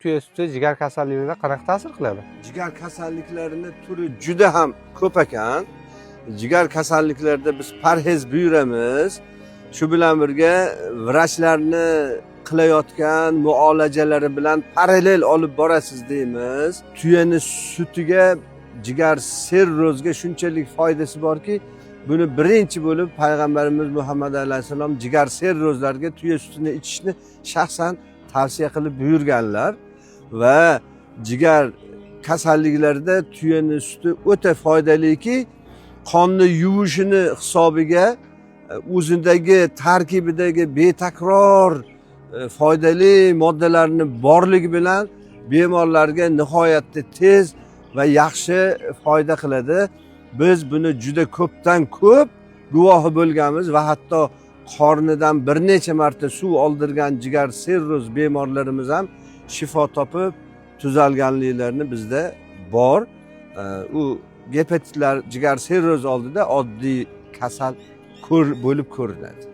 Tuya suti jigar kasalligida qanaqa ta'sir qiladi? Jigar kasalliklarini turi juda ham ko'p ekan. Jigar kasalliklarida biz parhez buyuramiz. Shu bilan birga vrachlarni qilayotgan muolajalari bilan parallel olib borasiz deymiz. Tuyani sutiga jigar sirrozga shunchalik foydasi borki, buni birinchi bo'lib payg'ambarimiz Muhammad alayhissalom jigar sirrozlarga tuya sutini ichishni shaxsan tavsiya qilib buyurganlar va jigar kasalliklarida tuyani suti o'ta foydaliki, qonni yuvishini hisobiga o'zidagi tarkibidagi betakror foydali moddalarni borligi bilan bemorlarga nihoyatda tez va yaxshi foyda qiladi. Biz buni juda ko'pdan ko'p guvohi bo'lganmiz va hatto qornidan bir necha marta suv oldirgan jigar sirroz bemorlarimiz ham shifo topib tuzalganliklarini bizda bor. U gepatitlar jigar sirroz oldida oddiy kasal ko'r bo'lib ko'rinadi.